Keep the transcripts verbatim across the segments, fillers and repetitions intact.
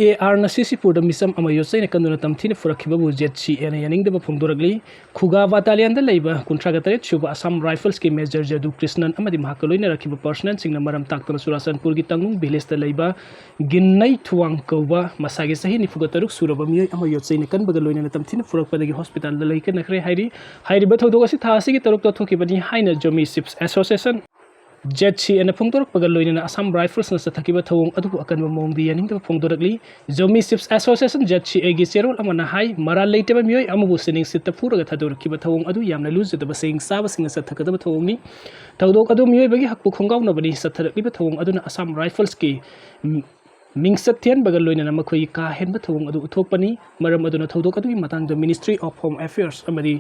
ꯑꯦ ꯑꯥꯔꯅ ꯁꯤꯁꯤꯄꯨꯔꯗ ꯃꯤꯆꯝ ꯑꯃ ꯌꯣꯠꯆꯩꯅ ꯀꯟꯗꯨꯅ ꯇꯝꯊꯤꯅ ꯐꯨꯔꯛꯈꯤꯕꯕꯨ ꯖꯦꯠ ꯁꯤ ꯑꯦꯅ ꯌꯥꯅꯤꯡꯗꯕ ꯐꯣꯡꯗꯣꯔꯛꯂꯤ꯫ ꯈꯨꯒꯥ ꯕꯥꯇꯥꯂꯤꯌꯟꯗ ꯂꯩꯕ ꯀꯨꯟꯊ꯭ꯔꯥꯒ ꯇꯔꯦꯠ ꯁꯨꯕ ꯑꯁꯥꯝ ꯔꯥꯏꯐꯜꯁꯀꯤ ꯃꯦꯖꯔ ꯖꯗꯨ ꯀ꯭ꯔꯤꯁꯅꯟ ꯑꯃꯗꯤ ꯃꯍꯥꯛꯀ ꯂꯣꯏꯅꯔꯛꯈꯤꯕ ꯄꯔꯁꯅꯦꯜꯁꯤꯡꯅ ꯃꯔꯝ ꯇꯥꯛꯇꯅ ꯆꯨꯔꯥꯆꯥꯟꯄꯨꯔꯒꯤ ꯇꯥꯡꯂꯨꯡ ꯚꯤꯂꯦꯖꯇ ꯂꯩꯕ ꯒꯤꯟꯅꯩ ꯊꯨꯋꯥꯡ ꯀꯧꯕ ꯃꯁꯥꯒꯤ ꯆꯍꯤ ꯅꯤꯐꯨꯒ ꯇꯔꯨꯛ ꯁꯨꯔꯕ ꯃꯤꯑꯣꯏ ꯑꯃ ꯌꯣꯠꯆꯩꯅ ꯀꯟꯕꯒ ꯂꯣꯏꯅꯅ ꯇꯝꯊꯤꯅ ꯐꯨꯔꯛꯄꯗꯒꯤ ꯍꯣꯁꯄꯤꯇꯥꯜꯗ ꯂꯩꯈꯠꯅꯈ꯭ꯔꯦ ꯍꯥꯏꯔꯤ꯫ ꯍꯥꯏꯔꯤꯕ ꯊꯧꯗꯣꯛ ꯑꯁꯤ ꯊꯥ ꯑꯁꯤꯒꯤ ꯇꯔꯨꯛꯇ ꯊꯣꯛꯈꯤꯕꯅꯤ ꯍꯥꯏꯅ ꯖꯣꯃꯤ ꯆꯤꯞꯁ ꯑꯦꯁꯣꯁꯤꯌꯦꯁꯟ, ꯖꯦꯠ ꯁꯤ ꯑꯦꯅ ꯐꯣꯡꯗꯣꯔꯛꯄꯒ ꯂꯣꯏꯅꯅ ꯑꯁꯥꯝ ꯔꯥꯏꯐꯜꯁꯅ ꯆꯠꯊꯈꯤꯕ ꯊꯧꯑꯣꯡ ꯑꯗꯨꯕꯨ ꯑꯀꯟꯕ ꯃꯑꯣꯡꯗ ꯌꯥꯅꯤꯡꯗꯕ ꯐꯣꯡꯗꯣꯔꯛꯂꯤ꯫ ꯖꯣꯃꯤ ꯆꯤꯞꯁ ꯑꯦꯁꯣꯁꯤꯌꯦꯁꯟ, ꯖꯦꯠ ꯁꯤ ꯑꯦꯒꯤ ꯆꯦꯔꯣꯜ ꯑꯃꯅ ꯍꯥꯏ, ꯃꯔꯥꯜ ꯂꯩꯇꯕ ꯃꯤꯑꯣꯏ ꯑꯃꯕꯨ ꯁꯤꯅꯤꯡ ꯁꯤꯠꯇ ꯐꯨꯔꯒ ꯊꯥꯗꯣꯔꯛꯈꯤꯕ ꯊꯧꯑꯣꯡ ꯑꯗꯨ ꯌꯥꯝꯅ ꯂꯨꯖꯗꯕ ꯁꯩꯍꯤꯡ ꯆꯥꯕꯁꯤꯡꯅ ꯆꯠꯊꯒꯗꯕ ꯊꯧꯑꯣꯡꯅꯤ꯫ ꯊꯧꯗꯣꯛ ꯑꯗꯨ ꯃꯤꯑꯣꯏꯕꯒꯤ ꯍꯛꯄꯨ ꯈꯣꯡꯒꯥꯎꯅꯕꯅꯤ꯫ ꯆꯠꯊꯔꯛꯂꯤꯕ ꯊꯧꯑꯣꯡ ꯑꯗꯨꯅ ꯑꯁꯥꯝ ꯔꯥꯏꯐꯜꯁꯀꯤ ꯃꯤꯡꯆꯠ ꯊꯤꯍꯟꯕꯒ ꯂꯣꯏꯅꯅ ꯃꯈꯣꯏꯒꯤ ꯀꯥ ꯍꯦꯟꯕ ꯊꯧꯑꯣꯡ ꯑꯗꯨ ꯎꯠꯊꯣꯛꯄꯅꯤ꯫ ꯃꯔꯝ ꯑꯗꯨꯅ ꯊꯧꯗꯣꯛ ꯑꯗꯨꯒꯤ ꯃꯇꯥꯡꯗ Ministry of Home Affairs ꯑꯃꯗꯤ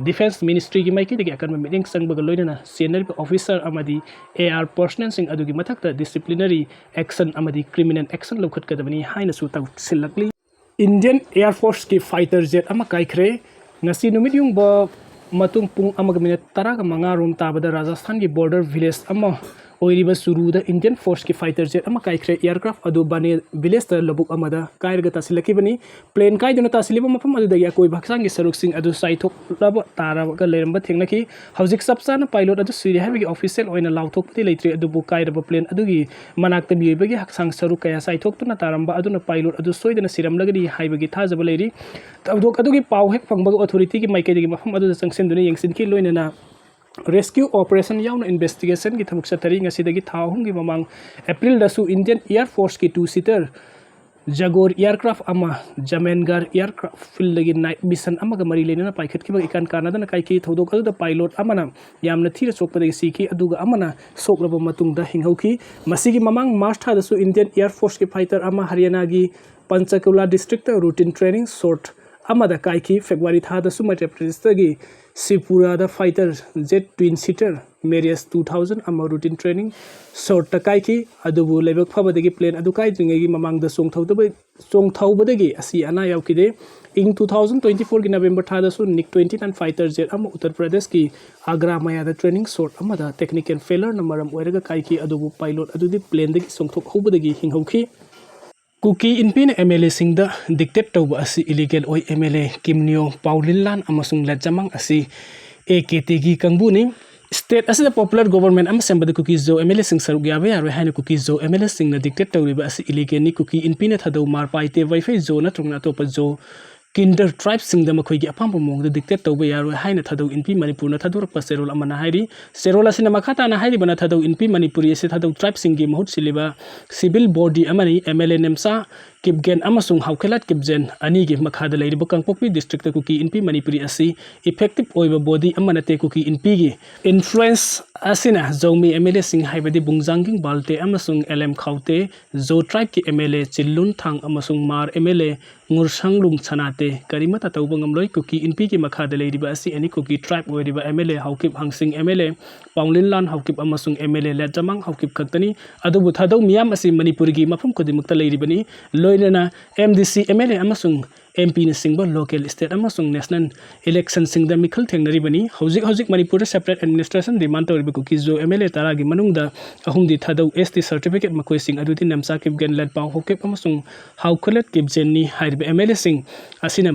Defence Ministryꯒꯤ ꯃꯥꯏꯀꯩꯗꯒꯤ ꯑꯀꯟꯕ ꯃꯤꯠꯌꯦꯡ ꯆꯪꯕꯒ ꯂꯣꯏꯅꯅ ꯆꯦꯟꯅꯔꯤꯕ ꯑꯣꯐꯤꯁꯔ ꯑꯃꯗꯤ ꯑꯦ ꯑꯥꯔ ꯄꯔꯁꯅꯦꯜꯁꯤꯡ ꯑꯗꯨꯒꯤ ꯃꯊꯛꯇ ꯗꯤꯁꯤꯄ꯭ꯂꯤꯅꯔꯤ ꯑꯦꯛꯁꯟ ꯑꯃꯗꯤ ꯀ꯭ꯔꯤꯃꯤꯅꯦꯜ ꯑꯦꯛꯁꯟ ꯂꯧꯈꯠꯀꯗꯕꯅꯤ ꯍꯥꯏꯅꯁꯨ ꯇꯧꯁꯤꯜꯂꯛꯂꯤ꯫ ꯏꯟꯗꯤꯌꯟ ꯑꯦꯌꯥꯔ ꯐꯣꯔꯁꯀꯤ ꯐꯥꯏꯇꯔ ꯖꯦꯠ ꯑꯃ ꯀꯥꯏꯈ꯭ꯔꯦ꯫ ꯉꯁꯤ ꯅꯨꯃꯤꯠ ꯌꯨꯡꯕ ꯃꯇꯨꯡ ꯄꯨꯡ ꯑꯃꯒ ꯃꯤꯅꯠ ꯇꯔꯥꯒ ꯃꯉꯥ ꯔꯣꯝ ꯇꯥꯕꯗ ꯔꯥꯖꯁꯊꯥꯟꯒꯤ ꯕꯣꯔꯗꯔ ꯚꯤꯂꯦꯖ ꯑꯃ ꯑꯣꯏꯔꯤꯕ ꯆꯨꯔꯨꯗ ꯏꯟꯗꯤꯌꯟ ꯐꯣꯔꯁꯀꯤ ꯐꯥꯏꯇꯔ ꯖꯦꯠ ꯑꯃ ꯀꯥꯏꯈ꯭ꯔꯦ꯫ ꯑꯦꯌꯥꯔꯀ꯭ꯔꯥꯐ ꯑꯗꯨ ꯕꯥꯅꯦ ꯚꯤꯂꯦꯖꯇ ꯂꯧꯕꯨꯛ ꯑꯃꯗ ꯀꯥꯏꯔꯒ ꯇꯥꯁꯤꯜꯂꯛꯈꯤꯕꯅꯤ꯫ ꯄ꯭ꯂꯦꯟ ꯀꯥꯏꯗꯨꯅ ꯇꯥꯁꯤꯜꯂꯤꯕ ꯃꯐꯝ ꯑꯗꯨꯗꯒꯤ ꯑꯀꯣꯏꯕ ꯍꯛꯆꯥꯡꯒꯤ ꯁꯔꯨꯛꯁꯤꯡ ꯑꯗꯨ ꯆꯥꯏꯊꯣꯛꯂꯕ ꯇꯥꯔꯒ ꯂꯩꯔꯝꯕ ꯊꯦꯡꯅꯈꯤ꯫ ꯍꯧꯖꯤꯛ ꯆꯞ ꯆꯥꯅ ꯄꯥꯏꯂꯣꯠ ꯑꯗꯨ ꯁꯤꯔꯦ ꯍꯥꯏꯕꯒꯤ ꯑꯣꯐꯤꯁꯤꯌꯦꯜ ꯑꯣꯏꯅ ꯂꯥꯎꯊꯣꯛꯄꯗꯤ ꯂꯩꯇ꯭ꯔꯤ, ꯑꯗꯨꯕꯨ ꯀꯥꯏꯔꯕ ꯄ꯭ꯂꯦꯟ ꯑꯗꯨꯒꯤ ꯃꯅꯥꯛꯇ ꯃꯤꯑꯣꯏꯕꯒꯤ ꯍꯛꯆꯥꯡ ꯁꯔꯨꯛ ꯀꯌꯥ ꯆꯥꯏꯊꯣꯛꯇꯨꯅ ꯇꯥꯔꯝꯕ ꯑꯗꯨꯅ ꯄꯥꯏꯂꯣꯠ ꯑꯗꯨ ꯁꯣꯏꯗꯅ ꯁꯤꯔꯝꯂꯒꯅꯤ ꯍꯥꯏꯕꯒꯤ ꯊꯥꯖꯕ ꯂꯩꯔꯤ꯫ ꯊꯧꯗꯣꯛ ꯑꯗꯨꯒꯤ ꯄꯥꯎ ꯍꯦꯛ ꯐꯪꯕꯒ ꯑꯣꯊꯣꯔꯤꯇꯤꯒꯤ ꯃꯥꯏꯀꯩꯗꯒꯤ ꯃꯐꯝ ꯑꯗꯨꯗ ꯆꯪꯁꯤꯟꯗꯨꯅ ꯌꯦꯡꯁꯤꯟꯈꯤ, ꯂꯣꯏꯅꯅ ꯔꯦꯁꯀ꯭ꯌꯨ ꯑꯣꯄꯔꯦꯁꯟ ꯌꯥꯎꯅ ꯏꯟꯚꯦꯁꯇꯤꯒꯦꯁꯟꯒꯤ ꯊꯕꯛ ꯆꯠꯊꯔꯤ꯫ ꯉꯁꯤꯗꯒꯤ ꯊꯥ ꯑꯍꯨꯝꯒꯤ ꯃꯃꯥꯡ ꯑꯦꯄ꯭ꯔꯤꯜꯗꯁꯨ ꯏꯟꯗꯤꯌꯟ ꯑꯦꯌꯥꯔ ꯐꯣꯔꯁꯀꯤ ꯇꯨ ꯁꯤꯇꯔ ꯖꯒꯣꯔ ꯑꯦꯌꯥꯔꯀ꯭ꯔꯥꯐ ꯑꯃ ꯖꯃꯦꯟꯒꯥꯔ ꯑꯦꯌꯥꯔꯀ꯭ꯔꯥꯐ ꯐꯤꯜꯗꯒꯤ ꯅꯥꯏꯠ ꯃꯤꯁꯟ ꯑꯃꯒ ꯃꯔꯤ ꯂꯩꯅꯅ ꯄꯥꯏꯈꯠꯈꯤꯕ ꯏꯀꯥꯟ ꯀꯥꯟꯅꯗꯅ ꯀꯥꯏꯈꯤ꯫ ꯊꯧꯗꯣꯛ ꯑꯗꯨꯗ ꯄꯥꯏꯂꯣꯠ ꯑꯃꯅ ꯌꯥꯝꯅ ꯊꯤꯅ ꯁꯣꯛꯄꯗꯒꯤ ꯁꯤꯈꯤ, ꯑꯗꯨꯒ ꯑꯃꯅ ꯁꯣꯛꯂꯕ ꯃꯇꯨꯡꯗ ꯍꯤꯡꯍꯧꯈꯤ꯫ ꯃꯁꯤꯒꯤ ꯃꯃꯥꯡ ꯃꯥꯔꯆ ꯊꯥꯗꯁꯨ ꯏꯟꯗꯤꯌꯟ ꯑꯦꯌꯥꯔ ꯐꯣꯔꯁꯀꯤ ꯐꯥꯏꯇꯔ ꯑꯃ ꯍꯔꯤꯌꯥꯅꯥꯒꯤ Panchkula district routine training sortie ꯑꯃꯗ ꯀꯥꯏꯈꯤ꯫ ꯐꯦꯕ꯭ꯔꯨꯋꯥꯔꯤ ꯊꯥꯗꯁꯨ ꯃꯙ꯭ꯌ ꯄ꯭ꯔꯗꯦꯁꯇꯒꯤ ꯁꯤꯄꯨꯔꯥꯗ ꯐꯥꯏꯇꯔ ꯖꯦꯠ ꯇ꯭ꯋꯤꯟ ꯁꯤꯇꯔ ꯃꯦꯔꯤꯌꯁ ꯇꯨ ꯊꯥꯎꯖꯟ ꯑꯃ ꯔꯨꯇꯤꯟ ꯇ꯭ꯔꯦꯅꯤꯡ ꯁꯣꯔꯠꯇ ꯀꯥꯏꯈꯤ, ꯑꯗꯨꯕꯨ ꯂꯥꯏꯕꯛ ꯐꯕꯗꯒꯤ ꯄ꯭ꯂꯦꯟ ꯑꯗꯨ ꯀꯥꯏꯗ꯭ꯔꯤꯉꯩꯒꯤ ꯃꯃꯥꯡꯗ ꯆꯣꯡꯊꯧꯗꯕ ꯆꯣꯡꯊꯧꯕꯗꯒꯤ ꯑꯁꯤ ꯑꯅꯥ ꯌꯥꯎꯈꯤꯗꯦ꯫ ꯏꯪ ꯇꯨ ꯊꯥꯎꯖꯟ ꯇ꯭ꯋꯦꯟꯇꯤ ꯐꯣꯔꯒꯤ ꯅꯕꯦꯝꯕꯔ ꯊꯥꯗꯁꯨ ꯅꯤꯛ ꯇ꯭ꯋꯦꯟꯇꯤ ꯅꯥꯏꯟ ꯐꯥꯏꯇꯔ ꯖꯦꯠ ꯑꯃ ꯎꯠꯇꯔ ꯄ꯭ꯔꯗꯦꯁꯀꯤ ꯑꯒ꯭ꯔꯥ ꯃꯌꯥꯗ ꯇ꯭ꯔꯦꯅꯤꯡ ꯁꯣꯔꯠ ꯑꯃꯗ ꯇꯦꯛꯅꯤꯀꯦꯜ ꯐꯦꯂꯔꯅ ꯃꯔꯝ ꯑꯣꯏꯔꯒ ꯀꯥꯏꯈꯤ, ꯑꯗꯨꯕꯨ ꯄꯥꯏꯂꯣꯠ ꯑꯗꯨꯗꯤ ꯄ꯭ꯂꯦꯟꯗꯒꯤ ꯆꯣꯡꯊꯣꯛꯍꯧꯕꯗꯒꯤ ꯍꯤꯡꯍꯧꯈꯤ꯫ ꯀꯨꯀꯤ ꯏꯟꯄꯤꯅ ꯑꯦꯝ ꯑꯦꯜ ꯑꯦꯁꯤꯡꯗ ꯗꯤꯛꯇꯦꯠ ꯇꯧꯕ ꯑꯁꯤ ꯏꯂꯤꯒꯦꯜ ꯑꯣꯏ꯫ ꯑꯦꯝ ꯑꯦꯜ ꯑꯦ ꯀꯤꯝꯅꯤꯌꯣ, ꯄꯥꯎꯂꯤꯟꯂꯥꯟ ꯑꯃꯁꯨꯡ ꯂꯦꯠꯖꯃꯥꯡ ꯑꯁꯤ ꯑꯦ ꯀꯦ ꯇꯤꯒꯤ ꯀꯥꯡꯕꯨꯅꯤ꯫ ꯁ꯭ꯇꯦꯠ ꯑꯁꯤꯗ ꯄꯣꯄꯨꯂꯔ ꯒꯣꯕꯔꯃꯦꯟ ꯑꯃ ꯁꯦꯝꯕꯗ ꯀꯨꯀꯤ ꯖꯣ ꯑꯦꯝ ꯑꯦꯜ ꯑꯦꯁꯤꯡ ꯁꯔꯨꯛ ꯌꯥꯕ ꯌꯥꯔꯣꯏ ꯍꯥꯏꯅ ꯀꯨꯀꯤ ꯖꯣ ꯑꯦꯝ ꯑꯦꯜ ꯑꯦꯁꯤꯡꯅ ꯗꯤꯛꯇꯦꯠ ꯇꯧꯔꯤꯕ ꯑꯁꯤ ꯏꯂꯤꯒꯦꯜꯅꯤ꯫ ꯀꯨꯀꯤ ꯏꯟꯄꯤꯅ ꯊꯥꯗꯧ ꯃꯥꯔ ꯄꯥꯏꯇꯦ, ꯋꯥꯏꯐꯩ ꯖꯣ ꯅꯠꯇ꯭ꯔꯒꯅ ꯑꯇꯣꯞꯄ ꯖꯣ, ꯀꯤꯟꯗꯔ ꯇ꯭ꯔꯥꯏꯕꯁꯤꯡꯗ ꯃꯈꯣꯏꯒꯤ ꯑꯄꯥꯝꯕ ꯃꯑꯣꯡꯗ ꯗꯤꯛꯇꯦꯠ ꯇꯧꯕ ꯌꯥꯔꯣꯏ ꯍꯥꯏꯅ ꯊꯥꯗꯧ ꯏꯟꯄꯤ ꯃꯅꯤꯄꯨꯔꯅ ꯊꯥꯗꯣꯔꯛꯄ ꯆꯦꯔꯣꯜ ꯑꯃꯅ ꯍꯥꯏꯔꯤ꯫ ꯆꯦꯔꯣꯜ ꯑꯁꯤꯅ ꯃꯈꯥ ꯇꯥꯅ ꯍꯥꯏꯔꯤꯕꯅ ꯊꯥꯗꯧ ꯏꯟꯄꯤ ꯃꯅꯤꯄꯨꯔꯤ ꯑꯁꯤ ꯊꯥꯗꯧ ꯇ꯭ꯔꯥꯏꯕꯁꯤꯡꯒꯤ ꯃꯍꯨꯠ ꯁꯤꯜꯂꯤꯕ ꯁꯤꯚꯤꯜ ꯕꯣꯗꯤ ꯑꯃꯅꯤ꯫ ꯑꯦꯝ ꯑꯦꯜ ꯑꯦ ꯅꯦꯝꯆꯥ ꯀꯤꯞꯒꯦꯟ ꯑꯃꯁꯨꯡ ꯍꯥꯎꯈꯦꯂꯥꯠ ꯀꯤꯞꯖꯦꯟ ꯑꯅꯤꯒꯤ ꯃꯈꯥꯗ ꯂꯩꯔꯤꯕ ꯀꯥꯡꯄꯣꯛꯄꯤ ꯗꯤꯁꯇ꯭ꯔꯤꯛꯇ ꯀꯨꯀꯤ ꯏꯟꯄꯤ ꯃꯅꯤꯄꯨꯔꯤ ꯑꯁꯤ ꯏꯐꯦꯛꯇꯤꯚ ꯑꯣꯏꯕ ꯕꯣꯗꯤ ꯑꯃ ꯅꯠꯇꯦ꯫ ꯀꯨꯀꯤ ꯏꯟꯄꯤꯒꯤ ꯏꯟꯐ꯭ꯂꯨꯌꯦꯟꯁ ꯑꯁꯤꯅ ꯖꯧꯃꯤ ꯑꯦꯝ ꯑꯦꯜ ꯑꯦꯁꯤꯡ ꯍꯥꯏꯕꯗꯤ ꯕꯨꯡꯖꯥꯡꯒꯤꯡ ꯕꯥꯜꯇꯦ ꯑꯃꯁꯨꯡ ꯑꯦꯜ ꯑꯦꯝ ꯈꯥꯎꯇꯦ, ꯖꯣ ꯇ꯭ꯔꯥꯏꯕꯀꯤ M L A Chinlun Thang ꯑꯃꯁꯨꯡ ꯃꯥꯔ ꯑꯦꯝ ꯑꯦꯜ ꯑꯦ ꯉꯨꯔꯁꯪꯂꯨꯡ ꯁꯅꯥꯇꯦ ꯀꯔꯤꯃꯠꯇ ꯇꯧꯕ ꯉꯝꯂꯣꯏ꯫ ꯀꯨꯀꯤ ꯏꯟꯄꯤꯒꯤ ꯃꯈꯥꯗ ꯂꯩꯔꯤꯕ ꯑꯁꯤ ꯑꯦꯅꯤ ꯀꯨꯀꯤ ꯇ꯭ꯔꯥꯏꯕ ꯑꯣꯏꯔꯤꯕ ꯑꯦꯝ ꯑꯦꯜ ꯑꯦ ꯍꯥꯎꯀꯤꯞ ꯍꯪꯁꯤꯡ, M L A Paolienlal Haokip ꯑꯃꯁꯨꯡ M L A Letzamang Haokip ꯈꯛꯇꯅꯤ꯫ ꯑꯗꯨꯕꯨ ꯊꯥꯗꯧ ꯃꯤꯌꯥꯝ ꯑꯁꯤ ꯃꯅꯤꯄꯨꯔꯒꯤ ꯃꯐꯝ ꯈꯨꯗꯤꯡꯃꯛꯇ ꯂꯩꯔꯤꯕꯅꯤ꯫ ꯂꯣꯏꯅꯅ ꯑꯦꯝ ꯗꯤ ꯁꯤ, ꯑꯦꯝ ꯑꯦꯜ ꯑꯦ ꯑꯃꯁꯨꯡ ꯑꯦꯝ ꯄꯤꯅꯆꯤꯡꯕ ꯂꯣꯀꯦꯜ, ꯁ꯭ꯇꯦꯠ ꯑꯃꯁꯨꯡ ꯅꯦꯁꯅꯦꯜ ꯏꯂꯦꯛꯁꯟꯁꯤꯡꯗ ꯃꯤꯈꯜ ꯊꯦꯡꯅꯔꯤꯕꯅꯤ꯫ ꯍꯧꯖꯤꯛ ꯍꯧꯖꯤꯛ ꯃꯅꯤꯄꯨꯔꯗ ꯁꯦꯄꯔꯦꯠ ꯑꯦꯗꯃꯤꯅꯤꯁꯇ꯭ꯔꯦꯁꯟ ꯗꯤꯃꯥꯟ ꯇꯧꯔꯤꯕ ꯀꯨꯀꯤ ꯖꯣ ꯑꯦꯝ ꯑꯦꯜ ꯑꯦ ꯇꯔꯥꯒꯤ ꯃꯅꯨꯡꯗ ꯑꯍꯨꯝꯗꯤ ꯊꯥꯗꯧ ꯑꯦꯁ ꯇꯤ ꯁꯥꯔꯇꯤꯐꯤꯀꯦꯠ, ꯃꯈꯣꯏꯁꯤꯡ ꯑꯗꯨꯗꯤ ꯅꯦꯝꯆꯥ ꯀꯤꯞꯒꯦꯟ, ꯂꯦꯠꯄꯥꯎ ꯍꯣꯀꯤꯞ ꯑꯃꯁꯨꯡ ꯍꯥꯎꯈꯨꯂꯠ ꯀꯤꯞꯖꯦꯟꯅꯤ꯫ ꯍꯥꯏꯔꯤꯕ ꯑꯦꯝ ꯑꯦꯜ ꯑꯦꯁꯤꯡ ꯑꯁꯤꯅ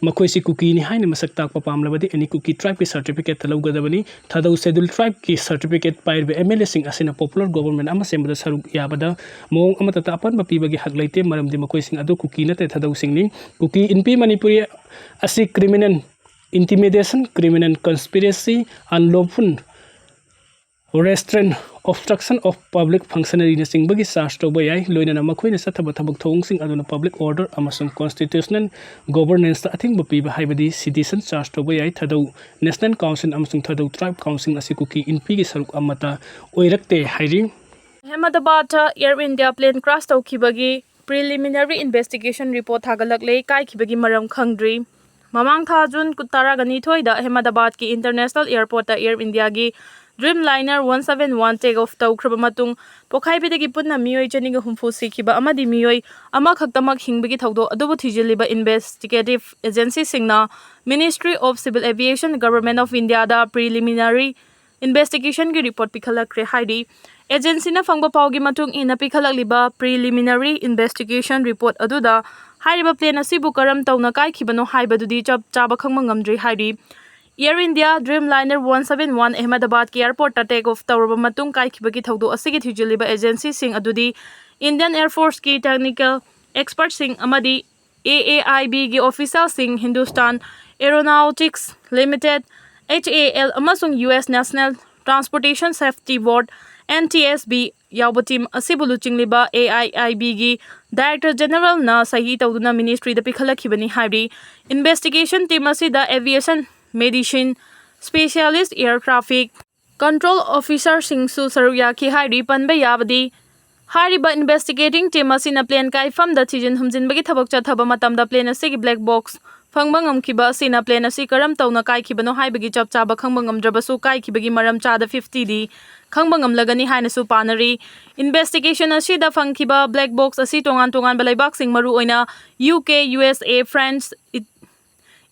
ꯃꯈꯣꯏꯁꯤ ꯀꯨꯀꯤꯅꯤ ꯍꯥꯏꯅ ꯃꯁꯛ ꯇꯥꯛꯄ ꯄꯥꯝꯂꯕꯗꯤ ꯑꯦꯅꯤ ꯀꯨꯀꯤ ꯇ꯭ꯔꯥꯏꯕꯀꯤ ꯁꯥꯔꯇꯤꯐꯤꯀꯦꯠꯇ ꯂꯧꯒꯗꯕꯅꯤ꯫ ꯊꯥꯗꯧ ꯁꯦꯗꯨꯜ ꯇ꯭ꯔꯥꯏꯕꯀꯤ ꯁꯥꯔꯇꯤꯐꯤꯀꯦꯠ ꯄꯥꯏꯔꯤꯕ ꯑꯦꯝ ꯑꯦꯜ ꯑꯦꯁꯤꯡ ꯑꯁꯤꯅ ꯄꯣꯄꯨꯂꯔ ꯒꯣꯕꯔꯃꯦꯟ ꯑꯃ ꯁꯦꯝꯕꯗ ꯁꯔꯨꯛ ꯌꯥꯕꯗ ꯃꯑꯣꯡ ꯑꯃꯠꯇꯗ ꯑꯄꯟꯕ ꯄꯤꯕꯒꯤ ꯍꯛ ꯂꯩꯇꯦ, ꯃꯔꯝꯗꯤ ꯃꯈꯣꯏꯁꯤꯡ ꯑꯗꯨ ꯀꯨꯀꯤ ꯅꯠꯇꯦ, ꯊꯥꯗꯧꯁꯤꯡꯅꯤ꯫ ꯀꯨꯀꯤ ꯏꯟꯄꯤ ꯃꯅꯤꯄꯨꯔꯤ ꯑꯁꯤ criminal intimidation, criminal conspiracy, unlawful restraint, obstruction of public ꯐꯪꯁꯅꯔꯤꯅꯆꯤꯡꯕꯒꯤ ꯆꯥꯔꯖ ꯇꯧꯕ ꯌꯥꯏ꯫ ꯂꯣꯏꯅꯅ ꯃꯈꯣꯏꯅ ꯆꯠꯊꯕ ꯊꯕꯛ ꯊꯧꯑꯣꯡꯁꯤꯡ ꯑꯗꯨꯅ ꯄꯕ꯭ꯂꯤꯛ ꯑꯣꯔꯗꯔ ꯑꯃꯁꯨꯡ ꯀꯣꯟꯁꯇꯤꯇ꯭ꯌꯨꯁꯅꯦꯜ ꯒꯣꯕꯔꯅꯦꯟꯁꯇ ꯑꯊꯤꯡꯕ ꯄꯤꯕ, ꯍꯥꯏꯕꯗꯤ ꯁꯤꯇꯤꯁꯟ ꯆꯥꯔꯖ ꯇꯧꯕ ꯌꯥꯏ꯫ ꯊꯥꯗꯧ ꯅꯦꯁꯅꯦꯜ ꯀꯥꯎꯟꯁꯤꯜ ꯑꯃꯁꯨꯡ ꯊꯥꯗꯧ ꯇ꯭ꯔꯥꯏꯕ ꯀꯥꯎꯟꯁꯤꯜ ꯑꯁꯤ ꯀꯨꯀꯤ ꯏꯟꯄꯤꯒꯤ ꯁꯔꯨꯛ ꯑꯃꯠꯇ ꯑꯣꯏꯔꯛꯇꯦ ꯍꯥꯏꯔꯤ꯫ ꯑꯍꯃꯗꯕꯥꯗꯇ ꯑꯦꯌꯔ ꯏꯟꯗꯤꯌꯥ ꯄ꯭ꯂꯦꯟ ꯀ꯭ꯔꯥꯁ ꯇꯧꯈꯤꯕꯒꯤ ꯄ꯭ꯔꯤꯂꯤꯃꯤꯅꯔꯤ ꯏꯟꯚꯦꯁꯇꯤꯒꯦꯁꯟ ꯔꯤꯄꯣꯔꯠ ꯊꯥꯒꯠꯂꯛꯂꯦ꯫ ꯀꯥꯏꯈꯤꯕꯒꯤ ꯃꯔꯝ ꯈꯪꯗ꯭ꯔꯤ꯫ ꯃꯃꯥꯡ ꯊꯥ ꯖꯨꯟ ꯀꯨꯟ-, ꯇꯔꯥꯒ ꯅꯤꯊꯣꯏꯗ ꯑꯍꯃꯗꯕꯥꯗꯀꯤ ꯏꯟꯇꯔꯅꯦꯁꯅꯦꯜ ꯑꯦꯌꯔꯄꯣꯔꯠꯇ ꯑꯦꯌꯔ ꯏꯟꯗꯤꯌꯥꯒꯤ Dreamliner one seven one take off ꯇꯧꯈ꯭ꯔꯕ ꯃꯇꯨꯡ, ꯄꯣꯈꯥꯏꯕꯗꯒꯤ ꯄꯨꯟꯅ ꯃꯤꯑꯣꯏ ꯆꯅꯤꯒ ꯍꯨꯝꯐꯨ ꯁꯤꯈꯤꯕ ꯑꯃꯗꯤ ꯃꯤꯑꯣꯏ ꯑꯃꯈꯛꯇꯃꯛ ꯍꯤꯡꯕꯒꯤ ꯊꯧꯗꯣꯛ ꯑꯗꯨꯕꯨ ꯊꯤꯖꯤꯜꯂꯤꯕ ꯏꯟꯚꯦꯁꯇꯤꯒꯦꯇꯤꯚ ꯑꯦꯖꯦꯟꯁꯤꯁꯤꯡꯅ Ministry of Civil Aviation, Government of India the preliminary ꯏꯟꯚꯦꯁꯇꯤꯒꯦꯁꯟꯒꯤ ꯔꯤꯄꯣꯔꯠ ꯄꯤꯈꯠꯂꯛꯈ꯭ꯔꯦ ꯍꯥꯏꯔꯤ꯫ ꯑꯦꯖꯦꯟꯁꯤꯅ ꯐꯪꯕ ꯄꯥꯎꯒꯤ ꯃꯇꯨꯡ ꯏꯟꯅ, ꯄꯤꯈꯠꯂꯛꯂꯤꯕ preliminary investigation report ꯑꯗꯨꯗ ꯍꯥꯏꯔꯤꯕ plane ꯑꯁꯤꯕꯨ ꯀꯔꯝ ꯇꯧꯅ ꯀꯥꯏꯈꯤꯕꯅꯣ ꯍꯥꯏꯕꯗꯨꯗꯤ ꯆꯞ ꯆꯥꯕ ꯈꯪꯕ ꯉꯝꯗ꯭ꯔꯤ ꯍꯥꯏꯔꯤ꯫ Air India Dreamliner one seven one Ahmedabadꯀꯤ airportꯇ take off ꯇꯧꯔꯕ ꯃꯇꯨꯡ ꯀꯥꯏꯈꯤꯕꯒꯤ ꯊꯧꯗꯣꯛ ꯑꯁꯤꯒꯤ ꯊꯤꯖꯤꯜꯂꯤꯕ agencyꯁꯤꯡ ꯑꯗꯨꯗꯤ Indian Air Forceꯀꯤ technical expertꯁꯤꯡ ꯑꯃꯗꯤ A A I Bꯒꯤ officialꯁꯤꯡ, Hindustan Aeronautics Limited, H A L, ꯑꯃꯁꯨꯡ U S National Transportation Safety Board, N T S B, ꯌꯥꯎꯕ team ꯑꯁꯤꯕꯨ ꯂꯨꯆꯤꯡꯂꯤꯕ A I I Bꯒꯤ Director Generalꯅ ꯁꯍꯤ ꯇꯧꯗꯨꯅ ministryꯗ ꯄꯤꯈꯠꯂꯛꯈꯤꯕꯅꯤ ꯍꯥꯏꯔꯤ꯫ Investigation team ꯑꯁꯤꯗ aviation, medicine specialist, air traffic control officerꯁꯤꯡꯁꯨ ꯁꯔꯨꯛ ꯌꯥꯈꯤ ꯍꯥꯏꯔꯤ꯫ ꯄꯟꯕ ꯌꯥꯕꯗꯤ, ꯍꯥꯏꯔꯤꯕ investigating team ꯑꯁꯤꯅ plane ꯀꯥꯏꯐꯝꯗ ꯊꯤꯖꯤꯟ ꯍꯨꯝꯖꯤꯟꯕꯒꯤ ꯊꯕꯛ ꯆꯠꯊꯕ ꯃꯇꯝꯗ plane ꯑꯁꯤꯒꯤ black box ꯐꯪꯕ ꯉꯝꯈꯤꯕ ꯑꯁꯤꯅ plane ꯑꯁꯤ ꯀꯔꯝ ꯇꯧꯅ ꯀꯥꯏꯈꯤꯕꯅꯣ ꯍꯥꯏꯕꯒꯤ ꯆꯞ ꯆꯥꯕ ꯈꯪꯕ ꯉꯝꯗ꯭ꯔꯕꯁꯨ, ꯀꯥꯏꯈꯤꯕꯒꯤ ꯃꯔꯝ ꯆꯥꯗ fiftyꯗꯤ ꯈꯪꯕ ꯉꯝꯂꯒꯅꯤ ꯍꯥꯏꯅꯁꯨ ꯄꯥꯅꯔꯤ꯫ Investigation ꯑꯁꯤꯗ ꯐꯪꯈꯤꯕ black box ꯑꯁꯤ ꯇꯣꯉꯥꯟ ꯇꯣꯉꯥꯟꯕ ꯂꯩꯕꯥꯛꯁꯤꯡ, ꯃꯔꯨꯑꯣꯏꯅ U K, U S A, France, It-,